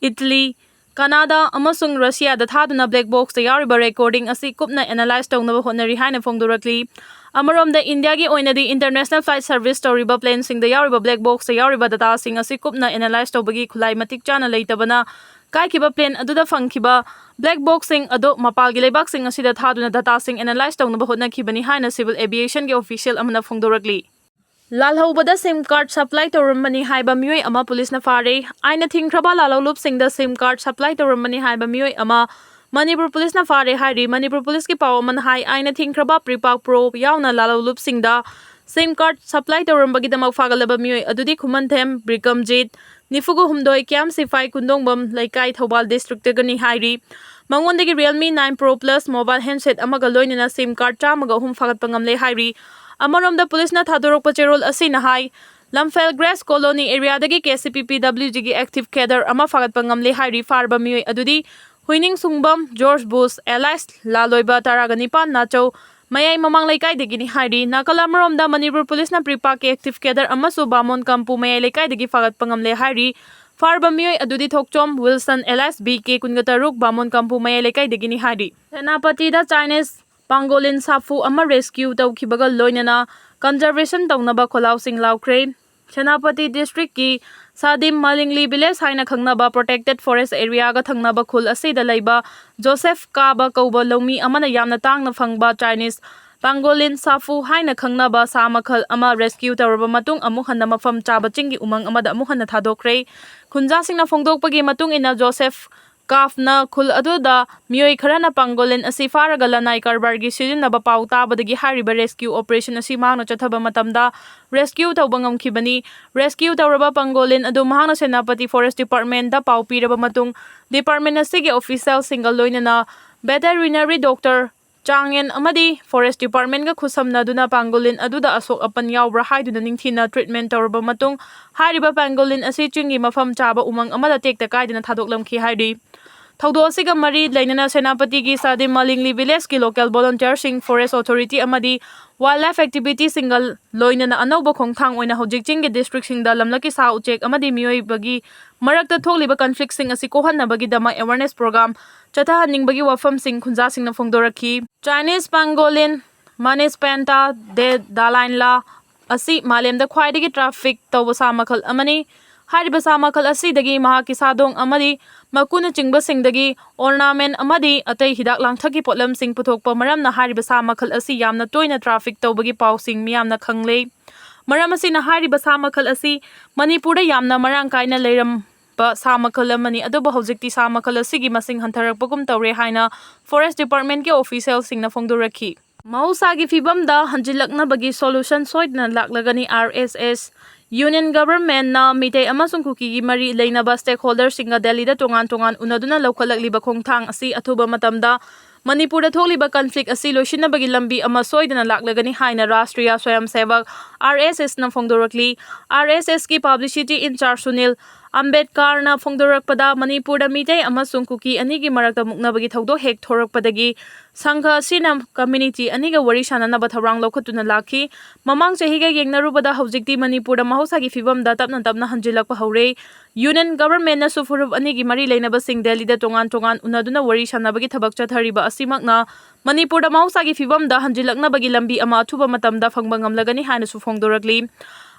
Italy, Canada ꯑꯃꯁꯨꯡ Russiaꯗ ꯊꯥꯗꯨꯅ black boxꯇ ꯌꯥꯎꯔꯤꯕ recording ꯑꯁꯤ ꯀꯨꯞꯅ analyse ꯇꯧꯅꯕ ꯍꯣꯠꯅꯔꯤ ꯍꯥꯏꯅ ꯐꯣꯡꯗꯣꯔꯛꯂꯤ꯫ ꯑꯃꯔꯣꯝꯗ, Indiaꯒꯤ ꯑꯣꯏꯅꯗꯤ international flight service ꯇꯧꯔꯤꯕ planeꯁꯤꯡꯗ ꯌꯥꯎꯔꯤꯕ black boxꯇ ꯌꯥꯎꯔꯤꯕ dataꯁꯤꯡ ꯑꯁꯤ ꯀꯨꯞꯅ analyse ꯇꯧꯕꯒꯤ ꯈꯨꯠꯂꯥꯏ ꯃꯇꯤꯛ ꯆꯥꯅ ꯂꯩꯇꯕꯅ, ꯀꯥꯏꯈꯤꯕ plane ꯑꯗꯨꯗ ꯐꯪꯈꯤꯕ black boxꯁꯤꯡ ꯑꯗꯨ ꯃꯄꯥꯟꯒꯤ ꯂꯩꯕꯥꯛꯁꯤꯡ ꯑꯁꯤꯗ ꯊꯥꯗꯨꯅ dataꯁꯤꯡ analyse ꯇꯧꯅꯕ ꯍꯣꯠꯅꯈꯤꯕꯅꯤ ꯍꯥꯏꯅ civil aviationꯒꯤ official ꯑꯃꯅ ꯐꯣꯡꯗꯣꯔꯛꯂꯤ꯫ ꯂꯥꯜꯍꯧꯕꯗ SIM card supply ꯇꯧꯔꯝꯕꯅꯤ ꯍꯥꯏꯕ ꯃꯤꯑꯣꯏ ꯑꯃ ꯄꯨꯂꯤꯁꯅ ꯐꯥꯔꯦ꯫ ꯑꯥꯏꯟꯅ ꯊꯤꯡꯈ꯭ꯔꯕ ꯂꯥꯜꯍꯧꯂꯨꯞꯁꯤꯡꯗ SIM card supply ꯇꯧꯔꯝꯕꯅꯤ ꯍꯥꯏꯕ ꯃꯤꯑꯣꯏ ꯑꯃ ꯃꯅꯤꯄꯨꯔ ꯄꯨꯂꯤꯁꯅ ꯐꯥꯔꯦ ꯍꯥꯏꯔꯤ꯫ ꯃꯅꯤꯄꯨꯔ ꯄꯨꯂꯤꯁꯀꯤ ꯄꯥꯎ ꯑꯃꯅ ꯍꯥꯏ, ꯑꯥꯏꯟꯅ ꯊꯤꯡꯈ꯭ꯔꯕ Prepaid Pro ꯌꯥꯎꯅ ꯂꯥꯜꯍꯧꯂꯨꯞꯁꯤꯡꯗ SIM card supply ꯇꯧꯔꯝꯕꯒꯤꯗꯃꯛ ꯐꯥꯒꯠꯂꯕ ꯃꯤꯑꯣꯏ ꯑꯗꯨꯗꯤ ꯈꯨꯃꯟꯊꯦꯝ ꯕ꯭ꯔꯤꯀꯝꯖꯤꯠ, ꯅꯤꯐꯨꯒ ꯍꯨꯝꯗꯣꯏ, ꯀ꯭ꯌꯥꯝ ꯁꯤꯐꯥꯏ ꯀꯨꯟꯗꯣꯡꯕꯝ ꯂꯩꯀꯥꯏ, ꯊꯧꯕꯥꯜ districtꯇꯒꯤꯅꯤ ꯍꯥꯏꯔꯤ꯫ ꯃꯉꯣꯟꯗꯒꯤ Realme nine Pro Plus mobile handset ꯑꯃꯒ ꯂꯣꯏꯅꯅ SIM card ꯆꯥꯝꯃꯒ ꯑꯍꯨꯝ ꯐꯥꯒꯠꯄ ꯉꯝꯂꯦ ꯍꯥꯏꯔꯤ꯫ ꯑꯃꯔꯣꯝꯗ ꯄꯨꯂꯤꯁꯅ ꯊꯥꯗꯣꯔꯛꯄ ꯆꯦꯔꯣꯜ ꯑꯁꯤꯅ ꯍꯥꯏ, ꯂꯝꯐꯦꯜ Grace Colony areaꯗꯒꯤ K C P P W Gꯒꯤ active cadre ꯑꯃ ꯐꯥꯒꯠꯄ ꯉꯝꯂꯦ ꯍꯥꯏꯔꯤ꯫ ꯐꯥꯔꯕ ꯃꯤꯑꯣꯏ ꯑꯗꯨꯗꯤ ꯍꯨꯏꯅꯤꯡꯁꯨꯡꯕꯝ ꯖꯣꯔꯖ ꯕꯨꯁ alias ꯂꯥꯂꯣꯏꯕ, ꯇꯔꯥꯒ ꯅꯤꯄꯥꯟ, ꯅꯥꯆꯧ ꯃꯌꯥꯏ ꯃꯃꯥꯡ ꯂꯩꯀꯥꯏꯗꯒꯤꯅꯤ ꯍꯥꯏꯔꯤ꯫ ꯅꯥꯀꯜ ꯑꯃꯔꯣꯝꯗ ꯃꯅꯤꯄꯨꯔ ꯄꯨꯂꯤꯁꯅ Prepaidꯀꯤ active cadre ꯑꯃꯁꯨ ꯕꯥꯃꯣꯟ ꯀꯝꯄꯨ ꯃꯌꯥꯏ ꯂꯩꯀꯥꯏꯗꯒꯤ ꯐꯥꯒꯠꯄ ꯉꯝꯂꯦ ꯍꯥꯏꯔꯤ꯫ ꯐꯥꯔꯕ ꯃꯤꯑꯣꯏ ꯑꯗꯨꯗꯤ ꯊꯣꯛꯆꯣꯝ ꯋꯤꯜꯁꯟ alias B K, ꯀꯨꯟꯒ ꯇꯔꯨꯛ, ꯕꯥꯃꯣꯟ ꯀꯝꯄꯨ ꯃꯌꯥꯏ ꯂꯩꯀꯥꯏꯗꯒꯤꯅꯤ ꯍꯥꯏꯔꯤ꯫ ꯁꯦꯅꯥꯄꯇꯤꯗ Chinese ꯄꯥꯡꯒꯣꯂꯤꯟ ꯁꯥꯐꯨ ꯑꯃ rescue ꯇꯧꯈꯤꯕꯒ ꯂꯣꯏꯅꯅ conservation ꯇꯧꯅꯕ ꯈꯣꯜꯂꯥꯎꯁꯤꯡ ꯂꯥꯎꯈ꯭ꯔꯦ꯫ ꯁꯦꯅꯥꯄꯇꯤ districtꯀꯤ ꯁꯥꯗꯤꯝ ꯃꯥꯂꯤꯡꯂꯤ village ꯍꯥꯏꯅ ꯈꯪꯅꯕ protected forest areaꯒ ꯊꯪꯅꯕ ꯈꯨꯜ ꯑꯁꯤꯗ ꯂꯩꯕ ꯖꯣꯁꯦꯐ ꯀꯥꯕ ꯀꯧꯕ ꯂꯧꯃꯤ ꯑꯃꯅ ꯌꯥꯝꯅ ꯇꯥꯡꯅ ꯐꯪꯕ Chinese ꯄꯥꯡꯒꯣꯂꯤꯟ ꯁꯥꯐꯨ ꯍꯥꯏꯅ ꯈꯪꯅꯕ ꯁꯥ ꯃꯈꯜ ꯑꯃ rescue ꯇꯧꯔꯕ ꯃꯇꯨꯡ ꯑꯃꯨꯛ ꯍꯟꯅ ꯃꯐꯝ ꯆꯥꯕ ꯆꯤꯡꯒꯤ ꯎꯃꯪ ꯑꯃꯗ ꯑꯃꯨꯛ ꯍꯟꯅ ꯊꯥꯗꯣꯛꯈ꯭ꯔꯦ꯫ ꯈꯨꯟꯖꯥꯁꯤꯡꯅ ꯐꯣꯡꯗꯣꯛꯄꯒꯤ ꯃꯇꯨꯡ ꯏꯟꯅ ꯖꯣꯁꯦꯐ ꯀꯥꯐꯅ ꯈꯨꯜ ꯑꯗꯨꯗ ꯃꯤꯑꯣꯏ ꯈꯔꯅ ꯄꯥꯡꯒꯣꯂꯤꯟ ꯑꯁꯤ ꯐꯥꯔꯒ ꯂꯅꯥꯏ ꯀꯔꯕꯥꯔꯒꯤ ꯁꯤꯖꯤꯟꯅꯕ ꯄꯥꯎ ꯇꯥꯕꯗꯒꯤ ꯍꯥꯏꯔꯤꯕ rescue operation ꯑꯁꯤ ꯃꯍꯥꯛꯅ ꯆꯠꯊꯕ ꯃꯇꯝꯗ rescue ꯇꯧꯕ ꯉꯝꯈꯤꯕꯅꯤ꯫ Rescue ꯇꯧꯔꯕ ꯄꯥꯡꯒꯣꯂꯤꯟ ꯑꯗꯨ ꯃꯍꯥꯛꯅ ꯁꯦꯅꯥꯄꯇꯤ forest departmentꯗ ꯄꯥꯎ ꯄꯤꯔꯕ ꯃꯇꯨꯡ department ꯑꯁꯤꯒꯤ officialꯁꯤꯡꯒ ꯂꯣꯏꯅꯅ veterinary doctor ꯆꯥꯡꯌꯦꯟ ꯑꯃꯗꯤ forest departmentꯒ ꯈꯨꯠꯁꯝꯅꯗꯨꯅ ꯄꯥꯡꯒꯣꯂꯤꯟ ꯑꯗꯨꯗ ꯑꯁꯣꯛ ꯑꯄꯟ ꯌꯥꯎꯕ꯭ꯔꯥ ꯍꯥꯏꯗꯨꯅ ꯅꯤꯡꯊꯤꯅ treatment ꯇꯧꯔꯕ ꯃꯇꯨꯡ ꯍꯥꯏꯔꯤꯕ ꯄꯥꯡꯒꯣꯂꯤꯟ ꯑꯁꯤ ꯆꯤꯡꯒꯤ ꯃꯐꯝ ꯆꯥꯕ ꯎꯃꯪ ꯑꯃꯗ ꯇꯦꯛꯇ ꯀꯥꯏꯗꯅ ꯊꯥꯗꯣꯛꯂꯝꯈꯤ ꯍꯥꯏꯔꯤ꯫ ꯊꯧꯗꯣꯛ ꯑꯁꯤꯒ ꯃꯔꯤ ꯂꯩꯅꯅ ꯁꯦꯅꯥꯄꯇꯤꯒꯤ ꯁꯥꯗꯤꯝ ꯃꯥꯂꯤꯡꯂꯤ villageꯀꯤ local volunteerꯁꯤꯡ, forest authority ꯑꯃꯗꯤ wildlife activityꯁꯤꯡꯒ ꯂꯣꯏꯅꯅ ꯑꯅꯧꯕ ꯈꯣꯡꯊꯥꯡ ꯑꯣꯏꯅ ꯍꯧꯖꯤꯛ ꯆꯤꯡꯒꯤ districtꯁꯤꯡꯗ ꯂꯝꯂꯛꯀꯤ ꯁꯥ ꯎꯆꯦꯛ ꯑꯃꯗꯤ ꯃꯤꯑꯣꯏꯕꯒꯤ ꯃꯔꯛꯇ ꯊꯣꯛꯂꯤꯕ conflictꯁꯤꯡ ꯑꯁꯤ ꯀꯣꯛꯍꯟꯅꯕꯒꯤꯗꯃꯛ awareness program ꯆꯠꯊꯍꯟꯅꯤꯡꯕꯒꯤ ꯋꯥꯐꯝꯁꯤꯡ ꯈꯨꯟꯖꯥꯁꯤꯡꯅ ꯐꯣꯡꯗꯣꯔꯛꯈꯤ꯫ Chinese pangolin, Manis panta, the Dalai La ꯑꯁꯤ ꯃꯥꯂꯦꯝꯗ ꯈ꯭ꯋꯥꯏꯗꯒꯤ traffic ꯇꯧꯕ ꯁꯥ ꯃꯈꯜ ꯑꯃꯅꯤ꯫ ꯍꯥꯏꯔꯤꯕ ꯁꯥ ꯃꯈꯜ ꯑꯁꯤꯗꯒꯤ ꯃꯍꯥꯛꯀꯤ ꯁꯥꯗꯣꯡ ꯑꯃꯗꯤ ꯃꯀꯨꯅꯆꯤꯡꯕꯁꯤꯡꯗꯒꯤ ornament ꯑꯃꯗꯤ ꯑꯇꯩ ꯍꯤꯗꯥꯛ ꯂꯥꯡꯊꯛꯀꯤ ꯄꯣꯠꯂꯝꯁꯤꯡ ꯄꯨꯊꯣꯛꯄ ꯃꯔꯝꯅ ꯍꯥꯏꯔꯤꯕ ꯁꯥ ꯃꯈꯜ ꯑꯁꯤ ꯌꯥꯝꯅ ꯇꯣꯏꯅ traffic ꯇꯧꯕꯒꯤ ꯄꯥꯎꯁꯤꯡ ꯃꯤꯌꯥꯝꯅ ꯈꯪꯂꯦ꯫ ꯃꯔꯝ ꯑꯁꯤꯅ ꯍꯥꯏꯔꯤꯕ ꯁꯥ ꯃꯈꯜ ꯑꯁꯤ ꯃꯅꯤꯄꯨꯔꯗ ꯌꯥꯝꯅ ꯃꯔꯥꯡ ꯀꯥꯏꯅ ꯂꯩꯔꯝꯕ ꯁꯥ ꯃꯈꯜ ꯑꯃꯅꯤ, ꯑꯗꯨꯕꯨ ꯍꯧꯖꯤꯛꯇꯤ ꯁꯥ ꯃꯈꯜ ꯑꯁꯤꯒꯤ ꯃꯁꯤꯡ ꯍꯟꯊꯔꯛꯄꯒꯨꯝ ꯇꯧꯔꯦ ꯍꯥꯏꯅ forest departmentꯀꯤ officialꯁꯤꯡꯅ ꯐꯣꯡꯗꯣꯔꯛꯈꯤ꯫ ꯃꯍꯧꯁꯥꯒꯤ ꯐꯤꯕꯝꯗ ꯍꯟꯖꯤꯜꯂꯛꯅꯕꯒꯤ solution ꯁꯣꯏꯗꯅ ꯂꯥꯛꯂꯒꯅꯤ꯫ RSS, Union Governmentꯅ ꯃꯤꯇꯩ ꯑꯃꯁꯨꯡ ꯀꯨꯀꯤꯒꯤ ꯃꯔꯤ ꯂꯩꯅꯕ stakeholderꯁꯤꯡꯒ ꯗꯦꯜꯂꯤꯗ ꯇꯣꯉꯥꯟ ꯇꯣꯉꯥꯟ ꯎꯅꯗꯨꯅ ꯂꯧꯈꯠꯂꯛꯂꯤꯕ ꯈꯣꯡꯊꯥꯡ ꯑꯁꯤ ꯑꯊꯨꯕ ꯃꯇꯝꯗ ꯃꯅꯤꯄꯨꯔꯗ ꯊꯣꯛꯂꯤꯕ conflict ꯑꯁꯤ ꯂꯣꯏꯁꯤꯟꯅꯕꯒꯤ ꯂꯝꯕꯤ ꯑꯃ ꯁꯣꯏꯗꯅ ꯂꯥꯛꯂꯒꯅꯤ ꯍꯥꯏꯅ Rashtriya ꯁ꯭ꯋꯌꯝꯁꯦꯕꯛ, RSSꯅ ꯐꯣꯡꯗꯣꯔꯛꯂꯤ꯫ RSSꯀꯤ publicity in charge Sunil ꯑꯝꯕꯦꯗꯀꯔꯅ ꯐꯣꯡꯗꯣꯔꯛꯄꯗ, ꯃꯅꯤꯄꯨꯔꯗ ꯃꯤꯇꯩ ꯑꯃꯁꯨꯡ ꯀꯨꯀꯤ ꯑꯅꯤꯒꯤ ꯃꯔꯛꯇ ꯃꯨꯛꯅꯕꯒꯤ ꯊꯧꯗꯣꯛ ꯍꯦꯛ ꯊꯣꯔꯛꯄꯗꯒꯤ ꯁꯪꯘ ꯑꯁꯤꯅ ꯀꯝꯃ꯭ꯌꯨꯅꯤꯇꯤ ꯑꯅꯤꯒ ꯋꯥꯔꯤ ꯁꯥꯅꯅꯕ ꯊꯧꯔꯥꯡ ꯂꯧꯈꯠꯇꯨꯅ ꯂꯥꯛꯈꯤ꯫ ꯃꯃꯥꯡ ꯆꯍꯤꯒ ꯌꯦꯡꯅꯔꯨꯕꯗ ꯍꯧꯖꯤꯛꯇꯤ ꯃꯅꯤꯄꯨꯔꯗ ꯃꯍꯧꯁꯥꯒꯤ ꯐꯤꯕꯝꯗ ꯇꯞꯅ ꯇꯞꯅ ꯍꯟꯖꯤꯜꯂꯛꯄ ꯍꯧꯔꯦ꯫ ꯌꯨꯅꯤꯌꯟ ꯒꯚꯔꯟꯃꯦꯟꯠꯅꯁꯨ ꯐꯨꯔꯨꯞ ꯑꯅꯤꯒꯤ ꯃꯔꯤ ꯂꯩꯅꯕꯁꯤꯡ ꯗꯦꯜꯂꯤꯗ ꯇꯣꯉꯥꯟ ꯇꯣꯉꯥꯟ ꯎꯅꯗꯨꯅ ꯋꯥꯔꯤ ꯁꯥꯟꯅꯕꯒꯤ ꯊꯕꯛ ꯆꯠꯊꯔꯤꯕ ꯑꯁꯤꯃꯛꯅ ꯃꯅꯤꯄꯨꯔꯗ ꯃꯍꯧꯁꯥꯒꯤ ꯐꯤꯕꯝꯗ ꯍꯟꯖꯤꯜꯂꯛꯅꯕꯒꯤ ꯂꯝꯕꯤ ꯑꯃ ꯑꯊꯨꯕ ꯃꯇꯝꯗ ꯐꯪꯕ ꯉꯝꯂꯒꯅꯤ ꯍꯥꯏꯅꯁꯨ ꯐꯣꯡꯗꯣꯔꯛꯂꯤ꯫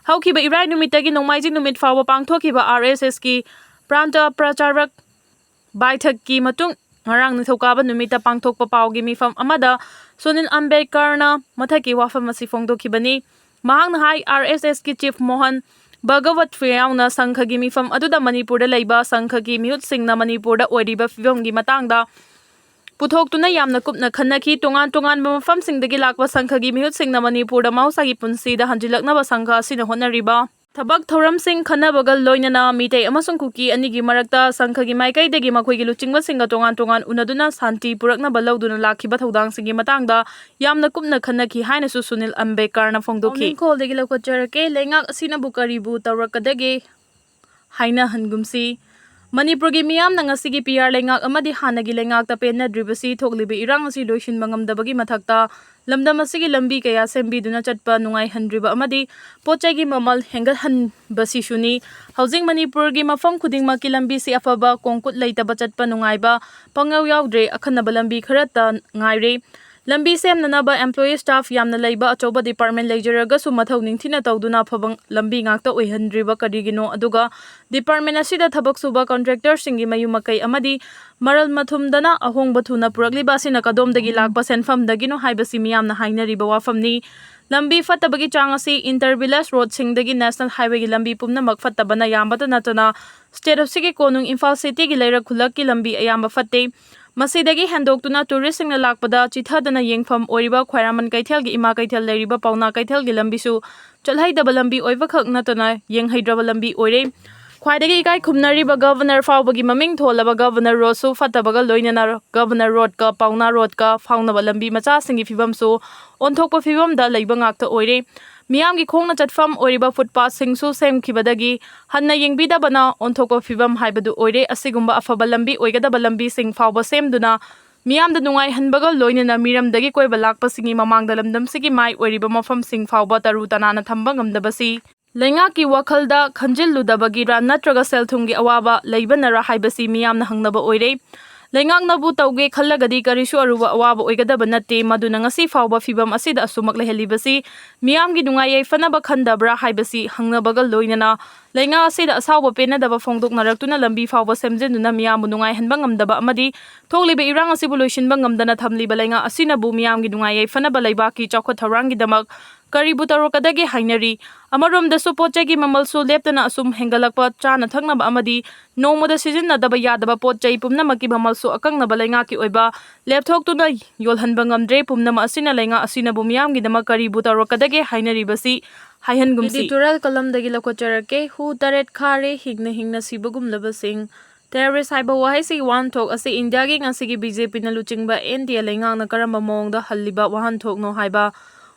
ꯍꯧꯈꯤꯕ ꯏꯔꯥꯏ ꯅꯨꯃꯤꯠꯇꯒꯤ ꯅꯣꯡꯃꯥꯏꯖꯤꯡ ꯅꯨꯃꯤꯠ ꯐꯥꯎꯕ ꯄꯥꯡꯊꯣꯛꯈꯤꯕ ꯑꯥꯔ ꯑꯦꯁ ꯑꯦꯁꯀꯤ ꯄ꯭ꯔꯥꯟꯇ ꯄ꯭ꯔꯆꯥꯔꯛ ꯕꯥꯏꯊꯛꯀꯤ ꯃꯇꯨꯡ ꯉꯔꯥꯡ ꯅꯤꯡꯊꯧꯀꯥꯕ ꯅꯨꯃꯤꯠꯇ ꯄꯥꯡꯊꯣꯛꯄ ꯄꯥꯎꯒꯤ ꯃꯤꯐꯝ ꯑꯃꯗ ꯁꯨꯅꯤꯜ ꯑꯝꯕꯦꯗꯀꯔꯅ ꯃꯊꯛꯀꯤ ꯋꯥꯐꯝ ꯑꯁꯤ ꯐꯣꯡꯗꯣꯛꯈꯤꯕꯅꯤ꯫ ꯃꯍꯥꯛꯅ ꯍꯥꯏ, ꯑꯥꯔ ꯑꯦꯁ ꯑꯦꯁꯀꯤ ꯆꯤꯐ ꯃꯣꯍꯟ ꯚꯒꯋꯠ ꯌꯥꯎꯅ ꯁꯪꯘꯒꯤ ꯃꯤꯐꯝ ꯑꯗꯨꯗ ꯃꯅꯤꯄꯨꯔꯗ ꯂꯩꯕ ꯁꯪꯘꯒꯤ ꯃꯤꯍꯨꯠꯁꯤꯡꯅ ꯃꯅꯤꯄꯨꯔꯗ ꯑꯣꯏꯔꯤꯕ ꯐꯤꯕꯝꯒꯤ ꯃꯇꯥꯡꯗ ꯄꯨꯊꯣꯛꯇꯨꯅ ꯌꯥꯝꯅ ꯀꯨꯞꯅ ꯈꯟꯅꯈꯤ꯫ ꯇꯣꯉꯥꯟ ꯇꯣꯉꯥꯟꯕ ꯃꯐꯝꯁꯤꯡꯗꯒꯤ ꯂꯥꯛꯄ ꯁꯪꯘꯒꯤ ꯃꯤꯍꯨꯠꯁꯤꯡꯅ ꯃꯅꯤꯄꯨꯔꯗ ꯃꯍꯧꯁꯥꯒꯤ ꯄꯨꯟꯁꯤꯗ ꯍꯟꯖꯤꯜꯂꯛꯅꯕ ꯁꯪꯘ ꯑꯁꯤꯅ ꯍꯣꯠꯅꯔꯤꯕ ꯊꯕꯛ ꯊꯧꯔꯝꯁꯤꯡ ꯈꯟꯅꯕꯒ ꯂꯣꯏꯅꯅ ꯃꯤꯇꯩ ꯑꯃꯁꯨꯡ ꯀꯨꯀꯤ ꯑꯅꯤꯒꯤ ꯃꯔꯛꯇ ꯁꯪꯘꯒꯤ ꯃꯥꯏꯀꯩꯗꯒꯤ ꯃꯈꯣꯏꯒꯤ ꯂꯨꯆꯤꯡꯕꯁꯤꯡꯒ ꯇꯣꯉꯥꯟ ꯇꯣꯉꯥꯟ ꯎꯅꯗꯨꯅ ꯁꯥꯟꯇꯤ ꯄꯨꯔꯛꯅꯕ ꯂꯧꯗꯨꯅ ꯂꯥꯛꯈꯤꯕ ꯊꯧꯗꯥꯡꯁꯤꯡꯒꯤ ꯃꯇꯥꯡꯗ ꯌꯥꯝꯅ ꯀꯨꯞꯅ ꯈꯟꯅꯈꯤ ꯍꯥꯏꯅꯁꯨ ꯁꯨꯅꯤꯜ ꯑꯝꯕꯦꯗꯀꯔꯅ ꯐꯣꯡꯗꯣꯛꯈꯤ꯫ ꯄꯥꯎꯅꯤꯡꯈꯣꯜꯗꯒꯤ ꯂꯧꯈꯠꯆꯔꯛꯀꯦ꯫ ꯂꯩꯉꯥꯛ ꯑꯁꯤꯅꯕꯨ ꯀꯔꯤꯕꯨ ꯇꯧꯔꯛꯀꯗꯒꯦ? ꯍꯥꯏꯅꯍꯟꯒꯨꯝꯁꯤ꯫ ꯃꯅꯤꯄꯨꯔꯒꯤ ꯃꯤꯌꯥꯝꯅ ꯉꯁꯤꯒꯤ ꯄꯤ ꯑꯥꯔ ꯂꯩꯉꯥꯛ ꯑꯃꯗꯤ ꯍꯥꯟꯅꯒꯤ ꯂꯩꯉꯥꯛꯇ ꯄꯦꯟꯅꯗ꯭ꯔꯤꯕꯁꯤ ꯊꯣꯛꯂꯤꯕ ꯏꯔꯥꯡ ꯑꯁꯤ ꯂꯣꯏꯁꯤꯟꯕ ꯉꯝꯗꯕꯒꯤ ꯃꯊꯛꯇ ꯂꯝꯗꯝ ꯑꯁꯤꯒꯤ ꯂꯝꯕꯤ ꯀꯌꯥ ꯁꯦꯝꯕꯤꯗꯨꯅ ꯆꯠꯄ ꯅꯨꯡꯉꯥꯏꯍꯟꯗ꯭ꯔꯤꯕ ꯑꯃꯗꯤ ꯄꯣꯠ ꯆꯩꯒꯤ ꯃꯃꯜ ꯍꯦꯟꯒꯠꯍꯟꯕꯁꯤꯁꯨꯅꯤ꯫ ꯍꯧꯖꯤꯛ ꯃꯅꯤꯄꯨꯔꯒꯤ ꯃꯐꯝ ꯈꯨꯗꯤꯡꯃꯛꯀꯤ ꯂꯝꯕꯤꯁꯤ ꯑꯐꯕ ꯀꯣꯡꯀꯨꯠ ꯂꯩꯇꯕ ꯆꯠꯄ ꯅꯨꯡꯉꯥꯏꯕ ꯄꯪꯌꯥꯎ ꯌꯥꯎꯗ꯭ꯔꯦ, ꯑꯈꯟꯅꯕ ꯂꯝꯕꯤ ꯈꯔꯇ ꯉꯥꯏꯔꯦ꯫ ꯂꯝꯕꯤ ꯁꯦꯝꯅꯅꯕ employee staff ꯌꯥꯝꯅ ꯂꯩꯕ ꯑꯆꯧꯕ department ꯂꯩꯖꯔꯒꯁꯨ ꯃꯊꯧ ꯅꯤꯡꯊꯤꯅ ꯇꯧꯗꯨꯅ ꯑꯐꯕ ꯂꯝꯕꯤ ꯉꯥꯛꯇ ꯑꯣꯏꯍꯟꯗ꯭ꯔꯤꯕ ꯀꯔꯤꯒꯤꯅꯣ? ꯑꯗꯨꯒ department ꯑꯁꯤꯗ ꯊꯕꯛ ꯁꯨꯕ contractorꯁꯤꯡꯒꯤ ꯃꯌꯨꯝ ꯃꯀꯩ ꯑꯃꯗꯤ ꯃꯔꯜ ꯃꯊꯨꯝꯗꯅ ꯑꯍꯣꯡꯕ ꯊꯨꯅ ꯄꯨꯔꯛꯂꯤꯕ ꯑꯁꯤꯅ ꯀꯗꯣꯝꯗꯒꯤ ꯂꯥꯛꯄ ꯁꯦꯟꯐꯝꯗꯒꯤꯅꯣ ꯍꯥꯏꯕꯁꯤ ꯃꯤꯌꯥꯝꯅ ꯍꯥꯏꯅꯔꯤꯕ ꯋꯥꯐꯝꯅꯤ꯫ ꯂꯝꯕꯤ ꯐꯠꯇꯕꯒꯤ ꯆꯥꯡ ꯑꯁꯤ inter village roadꯁꯤꯡꯗꯒꯤ national highwayꯒꯤ ꯂꯝꯕꯤ ꯄꯨꯝꯅꯃꯛ ꯐꯠꯇꯕꯅ ꯌꯥꯝꯕꯇ ꯅꯠꯇꯅ state ꯑꯁꯤꯒꯤ ꯀꯣꯅꯨꯡ ꯏꯝꯐꯥꯜ cityꯒꯤ ꯂꯩꯔꯛ ꯈꯨꯜꯂꯛꯀꯤ ꯂꯝꯕꯤ ꯑꯌꯥꯝꯕ ꯐꯠꯇꯦ꯫ ꯃꯁꯤꯗꯒꯤ ꯍꯦꯟꯗꯣꯛꯇꯨꯅ touristꯁꯤꯡꯅ ꯂꯥꯛꯄꯗ ꯆꯤꯊꯗꯅ ꯌꯦꯡꯐꯝ ꯑꯣꯏꯔꯤꯕ ꯈ꯭ꯋꯥꯏꯔꯥꯛꯃꯟ ꯀꯩꯊꯦꯜꯒꯤ ꯏꯃꯥ ꯀꯩꯊꯦꯜ ꯂꯩꯔꯤꯕ ꯄꯥꯎꯅꯥ ꯀꯩꯊꯦꯜꯒꯤ ꯂꯝꯕꯤꯁꯨ ꯆꯠꯍꯩꯗꯕ ꯂꯝꯕꯤ ꯑꯣꯏꯕꯈꯛ ꯅꯠꯇꯅ ꯌꯦꯡꯍꯩꯗ꯭ꯔꯕ ꯂꯝꯕꯤ ꯑꯣꯏꯔꯦ꯫ ꯈ꯭ꯋꯥꯏꯗꯒꯤ ꯏꯀꯥꯏ ꯈꯨꯝꯅꯔꯤꯕ Governor ꯐꯥꯎꯕꯒꯤ ꯃꯃꯤꯡ ꯊꯣꯜꯂꯕ Governor Roadꯁꯨ ꯐꯠꯇꯕꯒ ꯂꯣꯏꯅꯅ Governor Roadꯀ ꯄꯥꯎꯅꯥ Roadꯀ ꯐꯥꯎꯅꯕ ꯂꯝꯕꯤ ꯃꯆꯥꯁꯤꯡꯒꯤ ꯐꯤꯕꯝꯁꯨ ꯑꯣꯟꯊꯣꯛꯄ ꯐꯤꯕꯝꯗ ꯂꯩꯕ ꯉꯥꯛꯇ ꯑꯣꯏꯔꯦ꯫ ꯃꯤꯌꯥꯝꯒꯤ ꯈꯣꯡꯅ ꯆꯠꯐꯝ ꯑꯣꯏꯔꯤꯕ footpathꯁꯤꯡꯁꯨ ꯁꯦꯝꯈꯤꯕꯗꯒꯤ ꯍꯟꯅ ꯌꯦꯡꯕꯤꯗꯕꯅ ꯑꯣꯟꯊꯣꯛꯄ ꯐꯤꯕꯝ ꯍꯥꯏꯕꯗꯨ ꯑꯣꯏꯔꯦ꯫ ꯑꯁꯤꯒꯨꯝꯕ ꯑꯐꯕ ꯂꯝꯕꯤ ꯑꯣꯏꯒꯗꯕ ꯂꯝꯕꯤꯁꯤꯡ ꯐꯥꯎꯕ ꯁꯦꯝꯗꯨꯅ ꯃꯤꯌꯥꯝꯗ ꯅꯨꯡꯉꯥꯏꯍꯟꯕꯒ ꯂꯣꯏꯅꯅ ꯃꯤꯔꯝꯗꯒꯤ ꯀꯣꯏꯕ ꯂꯥꯛꯄꯁꯤꯡꯒꯤ ꯃꯃꯥꯡꯗ ꯂꯝꯗꯝꯁꯤꯒꯤ ꯃꯥꯏ ꯑꯣꯏꯔꯤꯕ ꯃꯐꯝꯁꯤꯡ ꯐꯥꯎꯕ ꯇꯔꯨ ꯇꯅꯥꯟꯅ ꯊꯝꯕ ꯉꯝꯗꯕꯁꯤ ꯂꯩꯉꯥꯛꯀꯤ ꯋꯥꯈꯜꯗ ꯈꯟꯖꯤꯜꯂꯨꯗꯕꯒꯤꯔ ꯅꯠꯇ꯭ꯔꯒ ꯁꯦꯜ ꯊꯨꯝꯒꯤ ꯑꯋꯥꯕ ꯂꯩꯕꯅꯔ ꯍꯥꯏꯕꯁꯤ ꯃꯤꯌꯥꯝꯅ ꯍꯪꯅꯕ ꯑꯣꯏꯔꯦ꯫ ꯂꯩꯉꯥꯛꯅꯕꯨ ꯇꯧꯒꯦ ꯈꯜꯂꯒꯗꯤ ꯀꯔꯤꯁꯨ ꯑꯔꯨꯕ ꯑꯋꯥꯕ ꯑꯣꯏꯒꯗꯕ ꯅꯠꯇꯦ꯫ ꯃꯗꯨꯅ ꯉꯁꯤ ꯐꯥꯎꯕ ꯐꯤꯚꯝ ꯑꯁꯤꯗ ꯑꯁꯨꯃꯛ ꯂꯩꯍꯜꯂꯤꯕꯁꯤ ꯃꯤꯌꯥꯝꯒꯤ ꯅꯨꯡꯉꯥꯏ ꯌꯥꯏꯐꯅꯕ ꯈꯟꯗꯕ꯭ꯔꯥ ꯍꯥꯏꯕꯁꯤ ꯍꯪꯅꯕꯒ ꯂꯣꯏꯅꯅ ꯂꯩꯉꯥꯛ ꯑꯁꯤꯗ ꯑꯁꯥꯎꯕ ꯄꯦꯟꯅꯗꯕ ꯐꯣꯡꯗꯣꯛꯅꯔꯛꯇꯨꯅ ꯂꯝꯕꯤ ꯐꯥꯎꯕ ꯁꯦꯝꯖꯤꯟꯗꯨꯅ ꯃꯤꯌꯥꯝꯕꯨ ꯅꯨꯡꯉꯥꯏꯍꯟꯕ ꯉꯝꯗꯕ ꯑꯃꯗꯤ ꯊꯣꯛꯂꯤꯕ ꯏꯔꯥꯡ ꯑꯁꯤꯕꯨ ꯂꯣꯏꯁꯤꯟꯕ ꯉꯝꯗꯅ ꯊꯝꯂꯤꯕ ꯂꯩꯉꯥꯛ ꯑꯁꯤꯅꯕꯨ ꯃꯤꯌꯥꯝꯒꯤ ꯅꯨꯡꯉꯥꯏ ꯌꯥꯏꯐꯅꯕ ꯂꯩꯕꯥꯛꯀꯤ ꯆꯥꯎꯈꯠ ꯊꯧꯔꯥꯡꯒꯤꯗꯃꯛ ꯀꯔꯤꯕꯨ ꯇꯧꯔꯛꯀꯗꯒꯦ ꯍꯥꯏꯅꯔꯤ? ꯑꯃꯔꯣꯝꯗꯁꯨ ꯄꯣꯠ ꯆꯩꯒꯤ ꯃꯃꯜꯁꯨ ꯂꯦꯞꯇꯅ ꯑꯁꯨꯝ ꯍꯦꯟꯒꯠꯂꯛꯄ, ꯆꯥꯅ ꯊꯛꯅꯕ ꯑꯃꯗꯤ ꯅꯣꯡꯃꯗ ꯁꯤꯖꯤꯟꯅꯗꯕ ꯌꯥꯗꯕ ꯄꯣꯠ ꯆꯩ ꯄꯨꯝꯅꯃꯛꯀꯤ ꯃꯃꯜꯁꯨ ꯑꯀꯛꯅꯕ ꯂꯩꯉꯥꯛꯀꯤ ꯑꯣꯏꯕ ꯂꯦꯞꯊꯣꯛꯇꯨꯅ ꯌꯣꯜꯍꯟꯕ ꯉꯝꯗ꯭ꯔꯦ꯫ ꯄꯨꯝꯅꯃꯛ ꯑꯁꯤꯅ ꯂꯩꯉꯥꯛ ꯑꯁꯤꯅꯕꯨ ꯃꯤꯌꯥꯝꯒꯤꯗꯃꯛ ꯀꯔꯤꯕꯨ ꯇꯧꯔꯛꯀꯗꯒꯦ ꯍꯥꯏꯅꯔꯤꯕꯁꯤ ꯍꯥꯏꯍꯟꯒꯨꯝꯁꯤ꯫ Editorial columnꯗꯒꯤ ꯂꯧꯈꯠꯆꯔꯛꯀꯦ꯫ ꯍꯨ ꯇꯔꯦꯠ ꯈꯥꯔꯦ, ꯍꯤꯡꯅ ꯍꯤꯡꯅ ꯁꯤꯕꯒꯨꯝꯂꯕꯁꯤꯡ꯫ Terrorist ꯍꯥꯏꯕ ꯋꯥꯍꯩꯁꯤꯒꯤ ꯋꯥꯍꯟꯊꯣꯛ ꯑꯁꯤ ꯏꯟꯗꯤꯌꯥꯒꯤ ꯉꯁꯤꯒꯤ BJPꯅ ꯂꯨꯆꯤꯡꯕ NDA ꯂꯩꯉꯥꯛꯅ ꯀꯔꯝꯕ ꯃꯑꯣꯡꯗ ꯍꯜꯂꯤꯕ ꯋꯥꯍꯟꯊꯣꯛꯅꯣ ꯍꯥꯏꯕ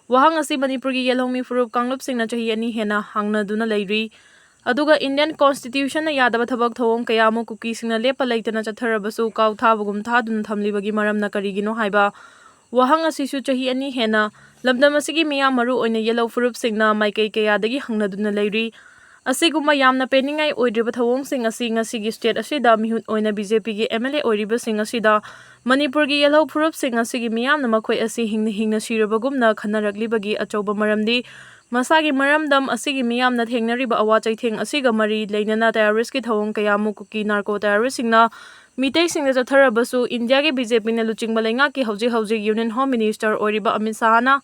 ꯋꯥꯍꯪ ꯑꯁꯤ ꯃꯅꯤꯄꯨꯔꯒꯤ ꯌꯦꯜꯍꯧꯃꯤ ꯐꯨꯔꯨꯞ ꯀꯥꯡꯂꯨꯞꯁꯤꯡꯅ ꯆꯍꯤ ꯑꯅꯤ ꯍꯦꯟꯅ ꯍꯪꯅꯗꯨꯅ ꯂꯩꯔꯤ꯫ ꯑꯗꯨꯒ Indian Constitutionꯅ ꯌꯥꯗꯕ ꯊꯕꯛ ꯊꯧꯑꯣꯡ ꯀꯌꯥ ꯑꯃ ꯀꯨꯀꯤꯁꯤꯡꯅ ꯂꯦꯞꯄ ꯂꯩꯇꯅ ꯆꯠꯊꯔꯕꯁꯨ ꯀꯥꯎ ꯊꯥꯕꯒꯨꯝ ꯊꯥꯗꯨꯅ ꯊꯝꯂꯤꯕꯒꯤ ꯃꯔꯝꯅ ꯀꯔꯤꯒꯤꯅꯣ ꯍꯥꯏꯕ ꯋꯥꯍꯪ ꯑꯁꯤꯁꯨ ꯆꯍꯤ ꯑꯅꯤ ꯍꯦꯟꯅ ꯂꯝꯗꯝ ꯑꯁꯤꯒꯤ ꯃꯤꯌꯥꯝ, ꯃꯔꯨ ꯑꯣꯏꯅ ꯌꯦꯜꯍꯧ ꯐꯨꯔꯨꯞꯁꯤꯡꯅ ꯃꯥꯏꯀꯩ ꯀꯌꯥꯗꯒꯤ ꯍꯪꯅꯗꯨꯅ ꯂꯩꯔꯤ꯫ ꯑꯁꯤꯒꯨꯝꯕ ꯌꯥꯝꯅ ꯄꯦꯟꯅꯤꯡꯉꯥꯏ ꯑꯣꯏꯗ꯭ꯔꯤꯕ ꯊꯧꯑꯣꯡꯁꯤꯡ ꯑꯁꯤ ꯉꯁꯤꯒꯤ state ꯑꯁꯤꯗ ꯃꯤꯍꯨꯠ ꯑꯣꯏꯅ BJPꯒꯤ MLA ꯑꯣꯏꯔꯤꯕꯁꯤꯡ ꯑꯁꯤꯗ ꯃꯅꯤꯄꯨꯔꯒꯤ ꯌꯦꯜꯍꯧ ꯐꯨꯔꯨꯞꯁꯤꯡ ꯑꯁꯤꯒꯤ ꯃꯤꯌꯥꯝꯅ ꯃꯈꯣꯏ ꯑꯁꯤ ꯍꯤꯡꯅ ꯍꯤꯡꯅ ꯁꯤꯔꯕꯒꯨꯝꯅ ꯈꯟꯅꯔꯛꯂꯤꯕꯒꯤ ꯑꯆꯧꯕ ꯃꯔꯝꯗꯤ ꯃꯁꯥꯒꯤ ꯃꯔꯝꯗꯝ ꯑꯁꯤꯒꯤ ꯃꯤꯌꯥꯝꯅ ꯊꯦꯡꯅꯔꯤꯕ ꯑꯋꯥ ꯆꯩꯊꯦꯡ ꯑꯁꯤꯒ ꯃꯔꯤ ꯂꯩꯅꯅ terroristꯀꯤ ꯊꯧꯑꯣꯡ ꯀꯌꯥ ꯑꯃ ꯀꯨꯀꯤ narco terroristꯁꯤꯡꯅ ꯃꯤꯇꯩꯁꯤꯡꯗ ꯆꯠꯊꯔꯕꯁꯨ ꯏꯟꯗꯤꯌꯥꯒꯤ BJPꯅ ꯂꯨꯆꯤꯡꯕ ꯂꯩꯉꯥꯛꯀꯤ ꯍꯧꯖꯤꯛ ꯍꯧꯖꯤꯛ Union Home Minister ꯑꯣꯏꯔꯤꯕ ꯑꯃꯤꯠ ꯁꯥꯍꯅ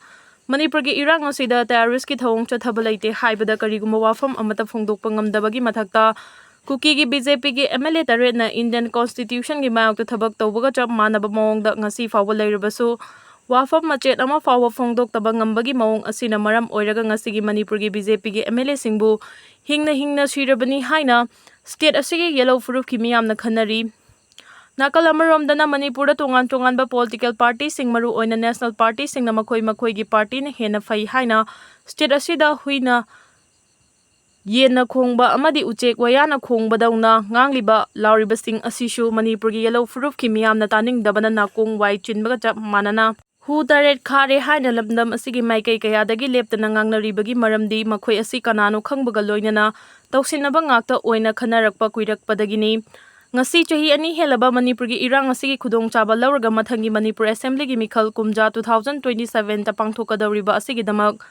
ꯃꯅꯤꯄꯨꯔꯒꯤ ꯏꯔꯥꯡ ꯑꯁꯤꯗ terroristꯀꯤ ꯊꯧꯑꯣꯡ ꯆꯠꯊꯕ ꯂꯩꯇꯦ ꯍꯥꯏꯕꯗ ꯀꯔꯤꯒꯨꯝꯕ ꯋꯥꯐꯝ ꯑꯃꯠꯇ ꯐꯣꯡꯗꯣꯛꯄ ꯉꯝꯗꯕꯒꯤ ꯃꯊꯛꯇ ꯀꯨꯀꯤꯒꯤ BJPꯒꯤ MLA ꯇꯔꯦꯠꯅ Indian Constitutionꯒꯤ ꯃꯥꯌꯣꯛꯇ ꯊꯕꯛ ꯇꯧꯕꯒ ꯆꯞ ꯃꯥꯟꯅꯕ ꯃꯑꯣꯡꯗ ꯉꯁꯤ ꯐꯥꯎꯕ ꯂꯩꯔꯕꯁꯨ ꯋꯥꯐꯝ ꯃꯆꯦꯠ ꯑꯃ ꯐꯥꯎꯕ ꯐꯣꯡꯗꯣꯛꯇꯕ ꯉꯝꯕꯒꯤ ꯃꯑꯣꯡ ꯑꯁꯤꯅ ꯃꯔꯝ ꯑꯣꯏꯔꯒ ꯉꯁꯤꯒꯤ ꯃꯅꯤꯄꯨꯔꯒꯤ BJPꯒꯤ MLAꯁꯤꯡꯕꯨ ꯍꯤꯡꯅ ꯍꯤꯡꯅ ꯁꯤꯔꯕꯅꯤ ꯍꯥꯏꯅ state ꯑꯁꯤꯒꯤ ꯌꯦꯜꯍꯧ ꯐꯨꯔꯨꯞꯀꯤ ꯃꯤꯌꯥꯝꯅ ꯈꯟꯅꯔꯤ꯫ ꯅꯥꯀꯜ ꯑꯃꯔꯣꯝꯗꯅ ꯃꯅꯤꯄꯨꯔꯗ ꯇꯣꯉꯥꯟ ꯇꯣꯉꯥꯟꯕ political partyꯁꯤꯡ, ꯃꯔꯨ ꯑꯣꯏꯅ national partyꯁꯤꯡꯅ ꯃꯈꯣꯏ ꯃꯈꯣꯏꯒꯤ partyꯅ ꯍꯦꯟꯅ ꯐꯩ ꯍꯥꯏꯅ state ꯑꯁꯤꯗ ꯍꯨꯏꯅ ꯌꯦꯟꯅ ꯈꯣꯡꯕ ꯑꯃꯗꯤ ꯎꯆꯦꯛ ꯋꯥꯌꯥꯅ ꯈꯣꯡꯕꯗꯧꯅ ꯉꯥꯡꯂꯤꯕ, ꯂꯥꯎꯔꯤꯕꯁꯤꯡ ꯑꯁꯤꯁꯨ ꯃꯅꯤꯄꯨꯔꯒꯤ ꯌꯦꯜꯂꯧ ꯐꯨꯔꯨꯞꯀꯤ ꯃꯤꯌꯥꯝꯅ ꯇꯥꯅꯤꯡꯗꯕꯅ ꯅꯥꯀꯣꯡ ꯋꯥꯏ ꯆꯤꯟꯕꯒ ꯆꯞ ꯃꯥꯟꯅꯅ ꯍꯨ ꯇꯔꯦꯠ ꯈꯥꯔꯦ ꯍꯥꯏꯅ ꯂꯝꯗꯝ ꯑꯁꯤꯒꯤ ꯃꯥꯏꯀꯩ ꯀꯌꯥꯗꯒꯤ ꯂꯦꯞꯇꯅ ꯉꯥꯡꯅꯔꯤꯕꯒꯤ ꯃꯔꯝꯗꯤ ꯃꯈꯣꯏ ꯑꯁꯤ ꯀꯅꯥꯅꯣ ꯈꯪꯕꯒ ꯂꯣꯏꯅꯅ ꯇꯧꯁꯤꯟꯅꯕ ꯉꯥꯛꯇ ꯑꯣꯏꯅ ꯈꯟꯅꯔꯛꯄ ꯀꯨꯏꯔꯛꯄꯗꯒꯤꯅꯤ꯫ ꯉꯁꯤ ꯆꯍꯤ ꯑꯅꯤ ꯍꯦꯜꯂꯕ ꯃꯅꯤꯄꯨꯔꯒꯤ ꯏꯔꯥꯡ ꯑꯁꯤꯒꯤ ꯈꯨꯗꯣꯡꯆꯥꯕ ꯂꯧꯔꯒ ꯃꯊꯪꯒꯤ ꯃꯅꯤꯄꯨꯔ ꯑꯦꯁꯦꯝꯕ꯭ꯂꯤꯒꯤ ꯃꯤꯈꯜ ꯀꯨꯝꯖꯥ two thousand twenty seven ꯇ ꯄꯥꯡꯊꯣꯛꯀꯗꯧꯔꯤꯕ ꯑꯁꯤꯒꯤꯗꯃꯛ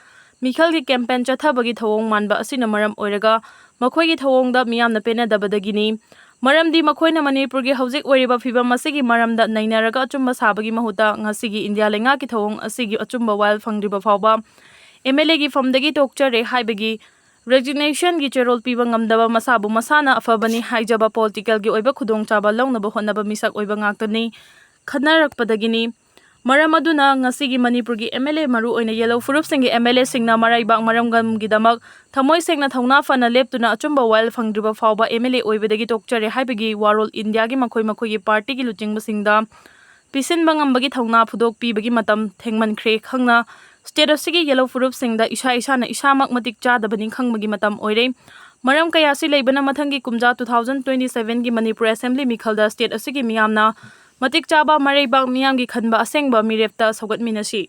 ꯃꯤꯈꯜꯒꯤ campaign ꯆꯠꯊꯕꯒꯤ ꯊꯧꯑꯣꯡ ꯃꯥꯟꯕ ꯑꯁꯤꯅ ꯃꯔꯝ ꯑꯣꯏꯔꯒ ꯃꯈꯣꯏꯒꯤ ꯊꯧꯑꯣꯡꯗ ꯃꯤꯌꯥꯝꯅ ꯄꯦꯟꯅꯗꯕꯗꯒꯤꯅꯤ꯫ ꯃꯔꯝꯗꯤ ꯃꯈꯣꯏꯅ ꯃꯅꯤꯄꯨꯔꯒꯤ ꯍꯧꯖꯤꯛ ꯑꯣꯏꯔꯤꯕ ꯐꯤꯕꯝ ꯑꯁꯤꯒꯤ ꯃꯔꯝꯗ ꯅꯩꯅꯔꯒ ꯑꯆꯨꯝꯕ ꯁꯥꯕꯒꯤ ꯃꯍꯨꯠꯇ ꯉꯁꯤꯒꯤ ꯏꯟꯗꯤꯌꯥ ꯂꯩꯉꯥꯛꯀꯤ ꯊꯧꯑꯣꯡ ꯑꯁꯤꯒꯤ ꯑꯆꯨꯝꯕ ꯋꯥꯌꯦꯜ ꯐꯪꯗ꯭ꯔꯤꯕ ꯐꯥꯎꯕ MLA ꯒꯤ ꯐꯝꯗꯒꯤ ꯇꯣꯛꯆꯔꯦ ꯍꯥꯏꯕꯒꯤ resignation ꯒꯤ ꯆꯦꯔꯣꯜ ꯄꯤꯕ ꯉꯝꯗꯕ ꯃꯁꯥꯕꯨ ꯃꯁꯥꯅ ꯑꯐꯕꯅꯤ ꯍꯥꯏꯖꯕ political ꯒꯤ ꯑꯣꯏꯕ ꯈꯨꯗꯣꯡꯆꯥꯕ ꯂꯧꯅꯕ ꯍꯣꯠꯅꯕ ꯃꯤꯁꯛ ꯑꯣꯏꯕ ꯉꯥꯛꯇꯅꯤ ꯈꯟꯅꯔꯛꯄꯗꯒꯤꯅꯤ꯫ ꯃꯔꯝ ꯑꯗꯨꯅ ꯉꯁꯤꯒꯤ ꯃꯅꯤꯄꯨꯔꯒꯤ MLA, ꯃꯔꯨꯑꯣꯏꯅ ꯌꯦꯜꯂꯧ ꯐꯨꯔꯨꯞꯁꯤꯡꯒꯤ MLA ꯁꯤꯡꯅ ꯃꯔꯩꯕꯥꯛ ꯃꯔꯝꯒꯝꯒꯤꯗꯃꯛ ꯊꯃꯣꯏ ꯁꯦꯡꯅ ꯊꯧꯅꯥ ꯐꯅ ꯂꯦꯞꯇꯨꯅ ꯑꯆꯨꯝꯕ ꯋꯥꯌꯦꯜ ꯐꯪꯗ꯭ꯔꯤꯕ ꯐꯥꯎꯕ MLA ꯑꯣꯏꯕꯗꯒꯤ ꯇꯣꯛꯆꯔꯦ ꯍꯥꯏꯕꯒꯤ ꯋꯥꯔꯣꯜ ꯏꯟꯗꯤꯌꯥꯒꯤ ꯃꯈꯣꯏ ꯃꯈꯣꯏꯒꯤ party ꯒꯤ ꯂꯨꯆꯤꯡꯕꯁꯤꯡꯗ ꯄꯤꯁꯤꯟꯕ ꯉꯝꯕꯒꯤ ꯊꯧꯅꯥ ꯐꯨꯗꯣꯛꯄꯤꯕꯒꯤ ꯃꯇꯝ ꯊꯦꯡꯃꯟꯈ꯭ꯔꯦ ꯈꯪꯅ state ꯑꯁꯤꯒꯤ ꯌꯦꯜꯂꯧ ꯐꯨꯔꯨꯞꯁꯤꯡꯗ ꯏꯁꯥ ꯏꯁꯥꯅ ꯏꯁꯥꯃꯛ ꯃꯇꯤꯛ ꯆꯥꯗꯕꯅꯤ ꯈꯪꯕꯒꯤ ꯃꯇꯝ ꯑꯣꯏꯔꯦ꯫ ꯃꯔꯝ ꯀꯌꯥ ꯑꯁꯤ ꯂꯩꯕꯅ ꯃꯊꯪꯒꯤ ꯀꯨꯝꯖꯥ two thousand twenty seven ꯒꯤ ꯃꯅꯤꯄꯨꯔ ꯑꯦꯁꯦꯝꯕ꯭ꯂꯤ ꯃꯤꯈꯜꯗ state ꯑꯁꯤꯒꯤ ꯃꯤꯌꯥꯝꯅ ꯃꯇꯤꯛ ꯆꯥꯕ ꯃꯔꯩꯕꯥꯛ ꯃꯤꯌꯥꯝꯒꯤ ꯈꯟꯕ ꯑꯁꯦꯡꯕ ꯃꯤꯔꯦꯞꯇ ꯁꯧꯒꯠꯃꯤꯟꯅꯁꯤ꯫